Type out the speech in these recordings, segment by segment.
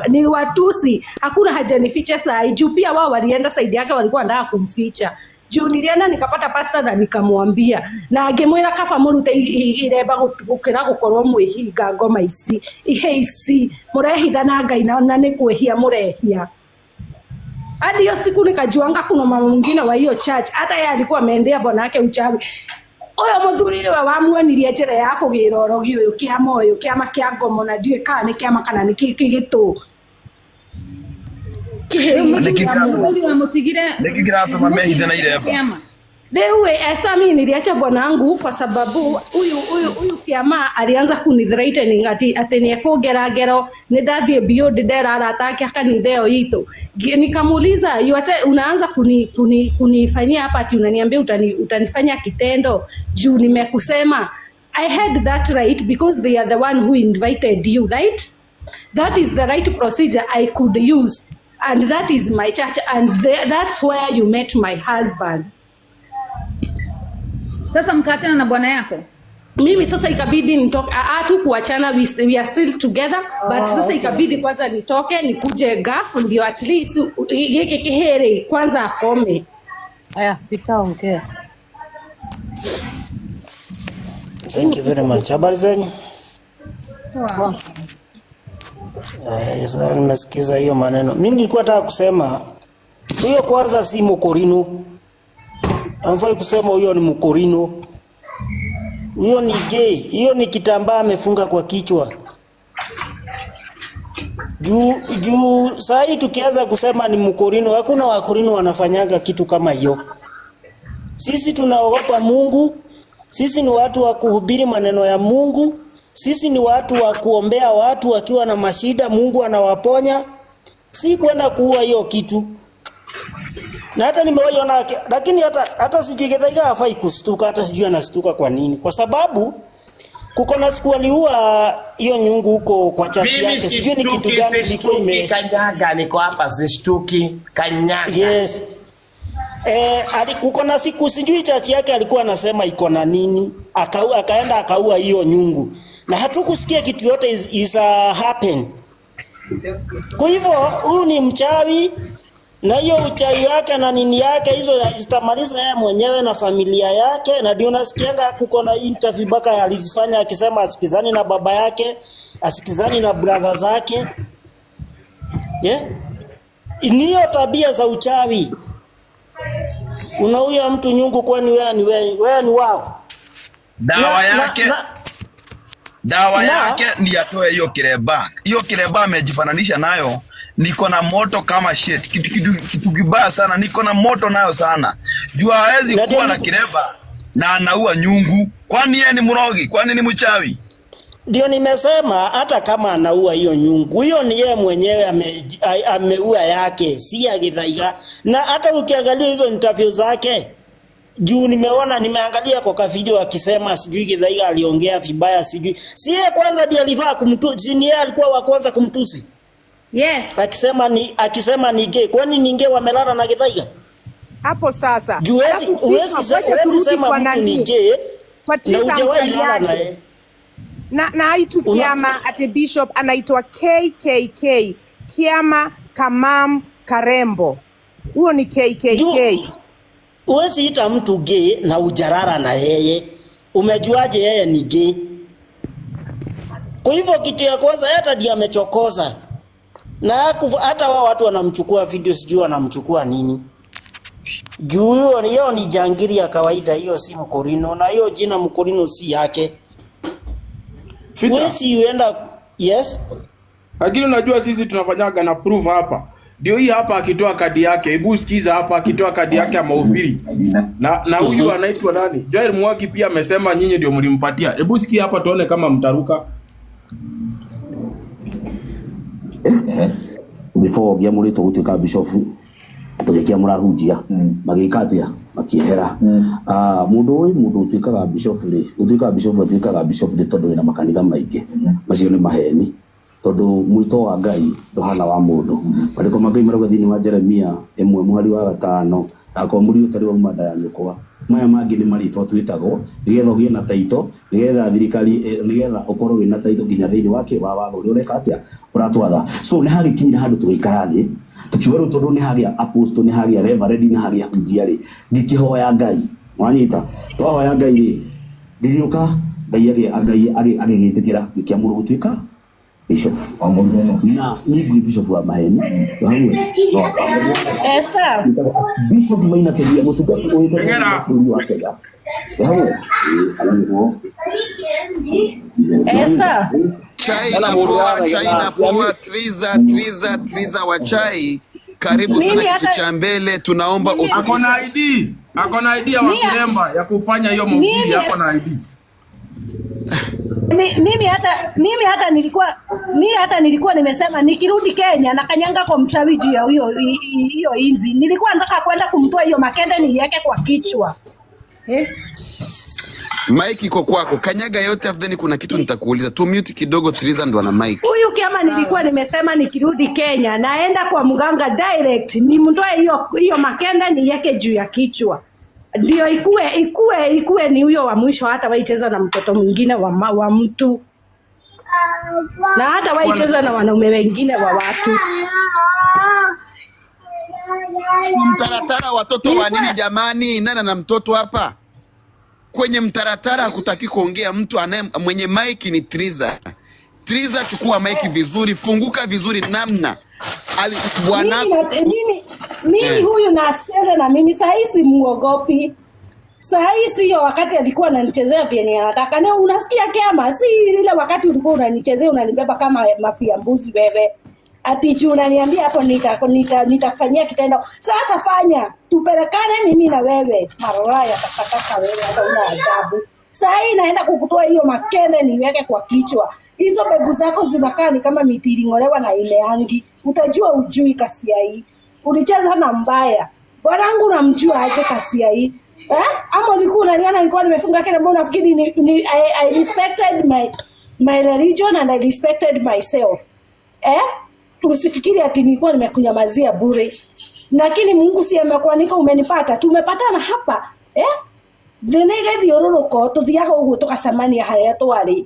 Niliwatusi. Hakuna haja nifiche saa hii, juu pia wao walienda side yake, walikuwa wanataka kumficha. Juu nilienda nikapata pastor na nikamwambia na ngĩmwĩra kaba mũrute iremba gũkĩra gũkorwo mwĩhinga ngoma ici, ihe ici mũrehitha na Ngai, na nĩ kwĩhia mũrehia. Hadi hiyo siku nikajuanga kuna mama mwingine wa hiyo church, hata yeye alikuwa ameendea bwana yake uchawi. Ũyũ mũthuri nĩwe wamuonirie njĩra ya kũgĩra ũrogi ũyũ, kĩama ũyũ, kĩama kĩa ngomo, na ndiũĩ kana nĩ kĩama kana nĩ kĩ gĩtũ. Nĩkĩ Mũthuri wamutigire. Nĩkĩ kĩratũma mehithe na iremba? Kĩama. Rĩu Esther, mimi niliacha bwanangu kwa sababu huyu kĩama alianza kunithreatening ati nĩekũngera ngero nĩ ndathiĩ beyond ndera arata ake a kanitha ĩyo itũ. Nikamuuliza, "You unaanza kunifanyia hapa ati unaniambia utanifanya kitendo juu nimekusema? I had that right because they are the one who invited you, right? That is the right procedure I could use, and that is my church, and that's where you met my husband." Sasa mkaachana na bwana yako? Mimi sasa ikabidi nitoke. Tu kuachana, we are still together, but sasa ikabidi kwanza nitoke nikuje Gulf ndio at least gĩkĩ kĩhĩrĩ kwanza akome. Aya, Peter, ongea. Thank you very much. Habari zenyu? Poa. Sasa nimesikiza hiyo maneno. Mimi nilikuwa nataka kusema huyo kwanza si Mkorino. Hamfai kusema huyo ni Mkorino. Huyo ni gay. Hiyo ni kitambaa amefunga kwa kichwa. Juu saa hii tukianza kusema ni Mkorino, hakuna Wakorino wanafanyaga kitu kama hiyo. Sisi tunaogopa Mungu. Sisi ni watu wa kuhubiri maneno ya Mungu. Sisi ni watu wa kuombea watu wakiwa na mashida, Mungu anawaponya. Si kwenda kuua hiyo kitu. Na hata nimewahi ona, lakini hata sijui Githaiga hafai kustuka, hata sijui anastuka kwa nini. Kwa sababu kuko na siku aliua hiyo nyungu huko kwa church Mimi yake. Sijui ni kitu sishtuki, gani ilikuwa sishtuki, ime kanyaga, niko hapa, sishtuki, kanyaga. Yes. Kuko na siku sijui church yake alikuwa anasema iko na nini, akaenda akaua hiyo nyungu na hatukusikia kitu yote is happen. Kwa hivyo huyu ni mchawi na hiyo uchawi wake na nini yake hizo zitamaliza yeye mwenyewe na familia yake, na ndio nasikianga kuko na interview mpaka alizifanya akisema asikizani na baba yake, asikizani na brother zake. Yeah? Niyo tabia za uchawi. Unauya mtu nyungu, kwani wewe ni wao? Dawa yake dawa yake ni atoe hiyo kireba. Hiyo kireba amejifananisha nayo, niko na moto kama shit. Kitu kibaya sana, niko na moto nayo sana. Juu hawezi Na kuwa ndio na kireba na anaua nyungu. Kwani yeye ni mrogi? Kwani ni mchawi? Ndio nimesema hata kama anaua hiyo nyungu, hiyo ni yeye mwenyewe ameua yake, si ya Githaiga. Na hata ukiangalia hizo interview zake, juu nimeona, nimeangalia kwa video akisema sijui Githaiga aliongea vibaya, sijui. Si yeye kwanza ndiye alifaa kumtusi, si ni yeye alikuwa wa kwanza kumtusi? Yes. Akisema ni gay. Kwani ni gay wamelala na Githaiga? Hapo sasa. Juu Alafu huwezi Tisa, ngoja huwezi turudi sema kwa mtu ni nani? gay Kwa na Tisa hujawahi lala mkaliaje? naye. Na aitu Kiama ate bishop anaitwa KKK, Kiama Kamam Karembo. Huo ni KKK. Juu huwezi ita mtu gay na ujarara na yeye. Umejuaje yeye ni gay? Kwa hivyo kitu ya kwanza hata ndiye amechokoza. Na hata wao watu wanamchukua video, sijui wanamchukua nini. Juu hiyo ni jangiri ya kawaida, hiyo si Mkorino, na hiyo jina Mkorino si yake. Fita. Huwezi uenda, yes. Lakini unajua sisi tunafanyaga na proof hapa. Ndio hii hapa akitoa kadi yake. Hebu sikiza hapa akitoa kadi yake ya mahubiri. Na huyu anaitwa nani? Joel Mwaki pia amesema nyinyi ndio mlimpatia. Hebu sikia hapa tuone kama mtaruka. Before ngiamũrĩtwo gũtuĩka bishop, tũgĩkĩamũra hunjia magĩka atĩa, makĩehera. Ah, mũndũ ũyũ, mũndũ ũtuĩkaga bishop rĩ, ũtuĩkaga bishop, atuĩkaga bishop nĩ tondũ wĩna makanitha maingĩ. Macio nĩ maheni, tondũ mwĩto wa Ngai ndũhana wa mũndũ. Maandĩko ma Ngai marauga thĩinĩ wa Jeremia 1 mũhari wa 5, akorwo mũriũ ũtarĩ wauma nda ya nyũkwa Maya mangĩ nĩ marĩtwa twĩtagwo nĩgetha ũgĩe na taito, nĩgetha thirikari nĩgetha ũkorwo wĩna taito nginya thĩinĩ wa kĩ wa watho ũrĩa ũreka atĩa ũratwatha. So nĩ hagĩkinyire handũ tũgĩikara thĩ tukiuga rĩu tondũ nĩ hagĩa apostle, nĩ hagĩa reverend, nĩ hagĩa hunjia rĩ, ngĩkĩhoya Ngai, wanyita, twahoya Ngai rĩ, ngĩgĩũka Ngai agĩgĩtĩkĩra ngĩkĩamũrwo gũtuĩka bishop na niĩ ndirĩ bishop wa maheni hamwe. Esther. Bishop Maina Kĩgia mũtungati ũĩkaine bũrũri wa Kenya hamwe. Esther. Chai na poa, chai na poa, Triza, Triza, Triza wa chai. Karibu sana kiti cha mbele, tunaomba Ako na ID, ako na ID ya Wakiremba ya kufanya hiyo mahubiri, ako na ID. Mimi hata nilikuwa nimesema nikirudi Kenya na kanyanga kwa mchawi juu ya hiyo inzi. Nilikuwa nataka kwenda kumtoa hiyo makende niiweke kwa kichwa. Eh? Mic iko kwako. Kanyaga yote afu then kuna kitu nitakuuliza. Tu mute kidogo, Triza ndo ana mic. Huyu kama nilikuwa nimesema nikirudi Kenya naenda kwa mganga direct nimtoe hiyo makende niiweke juu ya kichwa. Ndio ikue ni huyo wa mwisho, hata waicheza na mtoto mwingine wa mtu na hata waicheza na wanaume wengine wa watu. Mtaratara watoto wa nini jamani? Nani na mtoto hapa? Kwenye mtaratara hakutaki kuongea mtu anaye mwenye mic ni Triza. Triza, chukua mic vizuri, funguka vizuri namna. Ali bwana Mimi huyu na asicheze na mimi saa hii simuogopi. Saa hii sio wakati alikuwa ananichezea vyenye anataka. Na unasikia kama si ile wakati ulikuwa unanichezea unanibeba kama mafia mbuzi wewe. Ati juu unaniambia hapo nitakufanyia kitendo. Sasa fanya, tupelekane mimi na wewe. Maraya takataka wewe, hata una adabu. Saa hii naenda kukutoa hiyo makende niweke kwa kichwa. Hizo mbegu zako zinakaa ni kama miti iling'olewa na imeangi. Utajua ujui kasia hii. Ulicheza na mbaya. Bwanangu namjua aje kasia hii. Eh? Ama ulikuwa unaniona nilikuwa nimefunga kile, mbona unafikiri ni I respected my religion and I respected myself. Eh? Usifikiri ati nilikuwa nimekunyamazia bure. Lakini Mungu si amekuanika umenipata. Tumepatana hapa. Eh? Thĩ nĩ ĩgĩthiũrũrũka tũthiaga ũguo tũgacemania harĩa twarĩ.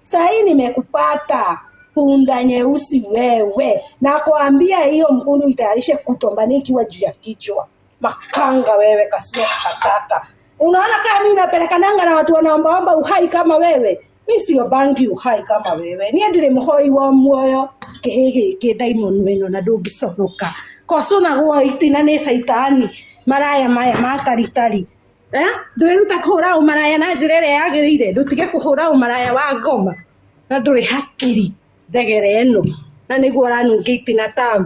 Sahii nimekupata punda nyeusi wewe, na kuambia hiyo mkundu itayarishe kutombania ikiwa juu ya kichwa. Makanga wewe, kasia takataka. Unaona kama mimi napelekananga na watu wanaombaomba uhai kama wewe? Mi sio bangi uhai kama wewe. Niĩ ndirĩ mũhoi wa muoyo kĩhĩ gĩkĩ daimon wĩno na ndũngĩconoka. Kocũnagwo itina nĩ caitani maraya maya ma taritari. Eh? Ndwĩruta kũhũra ũmaraya na njĩra ĩrĩa yagĩrĩire, ndũtige kũhũra ũmaraya wa ngoma na ndũrĩ hakiri thegere ĩno na nĩguo ũranunga itina ta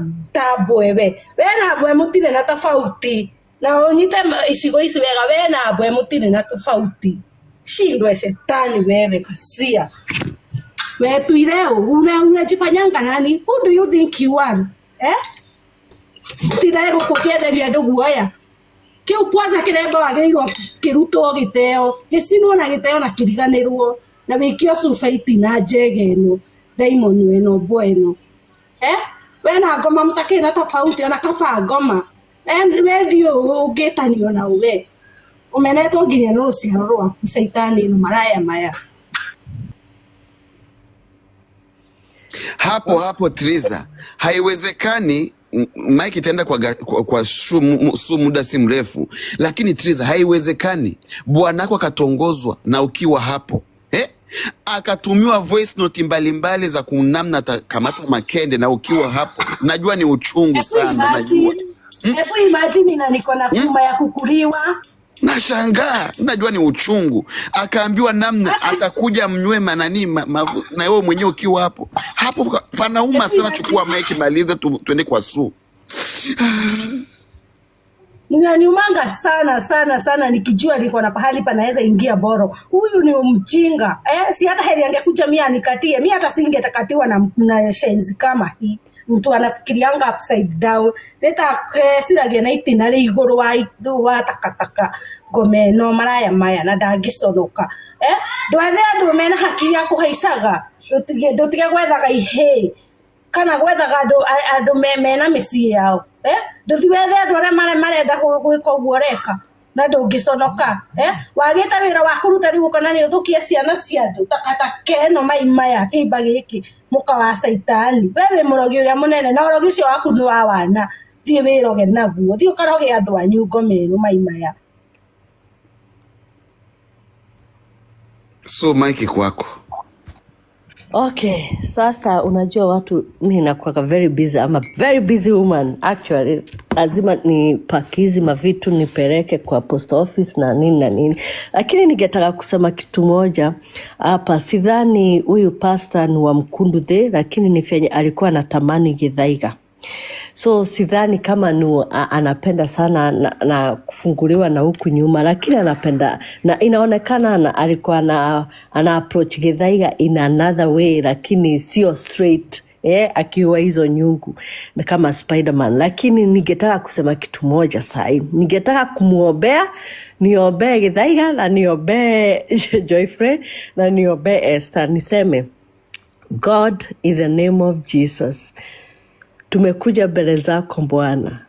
mbwe we. We na mbwe mũtirĩ na tofauti, na ũnyite icigo ici wega, we na mbwe mũtirĩ na tofauti. Shindwe shetani wewe kasia. We tuire unajifanyanga nani? Who do you think you are? Eh? Tirae gũkũ kĩenderia andũ guoya. Kĩu kwanza kĩremba wagĩrĩirwo kĩrutwo gĩteo, gĩcinwo na gĩteo na kĩriganĩrwo na wĩkio cuba itina njege ĩno daimon ĩno mbwa ĩno. Eh? We na ngoma mũtakĩrĩ na tofauti ona kaba ngoma. We ndiũ ũngĩtanio na ũwe. Ũmenetwo nginya nĩ rũciaro rwaku caitani ĩno maraya maya. Hapo hapo Triza, haiwezekani Mike itaenda kwa su muda si mrefu, lakini Triza, haiwezekani bwanako akatongozwa na ukiwa hapo eh? Akatumiwa voice note mbalimbali za kunamna atakamata makende na ukiwa hapo. Najua ni uchungu Hebu sana, najua. imagine, hebu imagine na niko na kuma ya kukuliwa. Nashangaa, najua ni uchungu. Akaambiwa namna atakuja mnywe manani na wewe mwenyewe ukiwa hapo hapo, panauma Hebu sana. imagine. Chukua mic, maliza tuende kwa Su. Inaniumanga sana sana sana nikijua niko na pahali panaweza ingia boro. Huyu ni mjinga eh? Si hata heri angekuja mimi anikatie, mimi hata singetakatiwa na shenzi kama hii. Mtu anafikirianga upside down leta ciragia na itina rĩ igũrũ wa wa takataka ngome no maraya maya na ndangĩconoka eh? Ndwethe andũ mena hakiri ya kũhaicaga, ndũtige gwethaga ihĩĩ kana gwethaga andũ mena mĩciĩ yao eh? Ndũthi wethe andũ arĩa marenda gwĩka ũguo ũreka. Na ndũngĩconoka wagĩte wĩra wa kũruta rĩu ũkona nĩ ũthũkie ciana cia andũ takataka ĩno mai maya kĩimba gĩkĩ mũka wa caitani. We wĩ mũrogi ũrĩa mũnene na ũrogi ũcio waku nĩ wa wana. Thiĩ wĩroge naguo, thiĩ ũkaroge andũ anyu ngomĩru mai maya. So Mike kwako. Okay, sasa unajua watu, mi nakuwaga very busy. I'm a very busy woman actually. Lazima nipakizi mavitu nipeleke kwa post office na nini na nini, lakini ningetaka kusema kitu moja hapa. Sidhani huyu pastor ni wa Mkundu the, lakini ni fenye alikuwa anatamani Githaiga, so sidhani kama ni anapenda sana na kufunguliwa na huku nyuma, lakini anapenda na inaonekana alikuwa ana approach Githaiga in another way, lakini sio straight akiwa hizo nyungu na kama Spiderman. Lakini ningetaka kusema kitu moja sahi, ningetaka kumwombea, niombee Githaiga na niombee Joyfrey na niombee Esther, niseme God, in the name of Jesus, tumekuja mbele zako Bwana,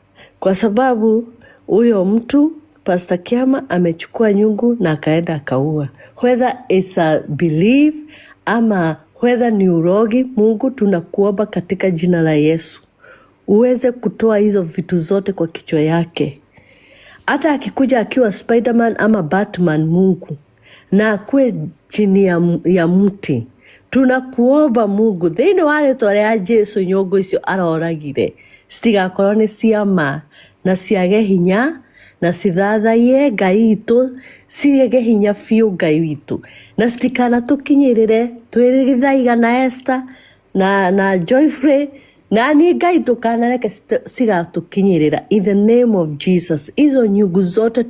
kwa sababu huyo mtu Pastor Kiama amechukua nyungu na akaenda akaua, whether it's a belief ama whether ni urogi. Mungu, tunakuomba katika jina la Yesu uweze kutoa hizo vitu zote kwa kichwa yake, hata akikuja akiwa Spiderman ama Batman, Mungu, na akuwe chini ya mti, tunakuomba Mungu thĩinĩ wa rĩtwa rĩa Jesu, nyũngũ icio aroragire citigakorwo nĩ cia ma na ciage hinya na cithathaiye Ngai witũ, ciage hinya biũ Ngai witũ, na citikanatũkinyĩrĩre twĩ Githaiga na Esther na Joyfrey na niĩ. Ngai, ndũkanareke cigatũkinyĩrĩra in the name of Jesus. Hizo nyungu zote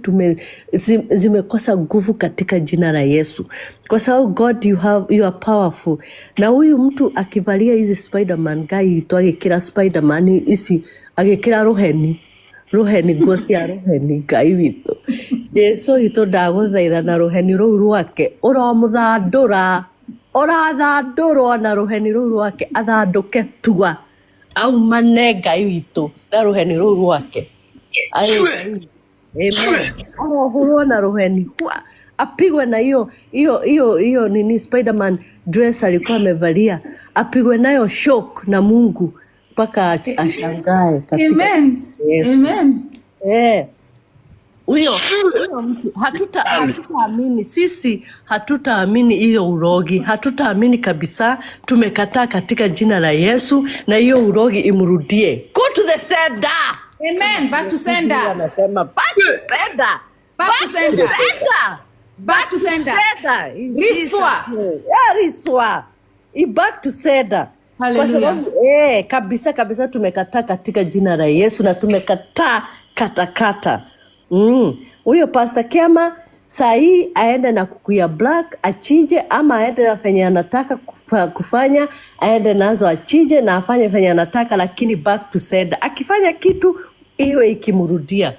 zimekosa nguvu katika jina la Yesu, kwa sababu God, you are powerful. Na huyu mtu akivalia hizi Spiderman, Ngai witũ, agĩkĩra Spiderman ici, agĩkĩra rũheni, nguo cia rũheni, Ngai witũ, Jesu witũ, ndagũthaitha na rũheni rũu rwake ũromũthandũra, ũrathandũrwo na rũheni rũu rwake, athandũke tua aumane Ngai witũ na rũheni rũu rwake. Ai, Shwe. Ngai witũ. Amen. Shwe. Arohurwo na rũheni. Hua, apigwe na hiyo hiyo hiyo hiyo nini, Spiderman dress alikuwa amevalia, apigwe nayo shock na Mungu mpaka ashangae katika Amen. Yesu. Amen. Huyo Shwe. huyo mtu hatutaamini, sisi hatutaamini hiyo urogi, hatutaamini kabisa. Tumekataa katika jina la Yesu, na hiyo urogi imrudie. Go to the sender. Amen. Back to Biblia sender. anasema back to sender, Back back to to sender. sender, Back to sender. sender in Jesus Riswa. name. Yeah, riswa. I back to sender. Kwa Hallelujah. sababu kabisa kabisa tumekataa katika jina la Yesu na tumekataa katakata. Huyo Pastor Kiama saa hii aende na kuku ya black achinje, ama aende na fenye anataka kufanya, aende nazo achinje na afanye fenye anataka, lakini back to sender. Akifanya kitu iwe ikimrudia.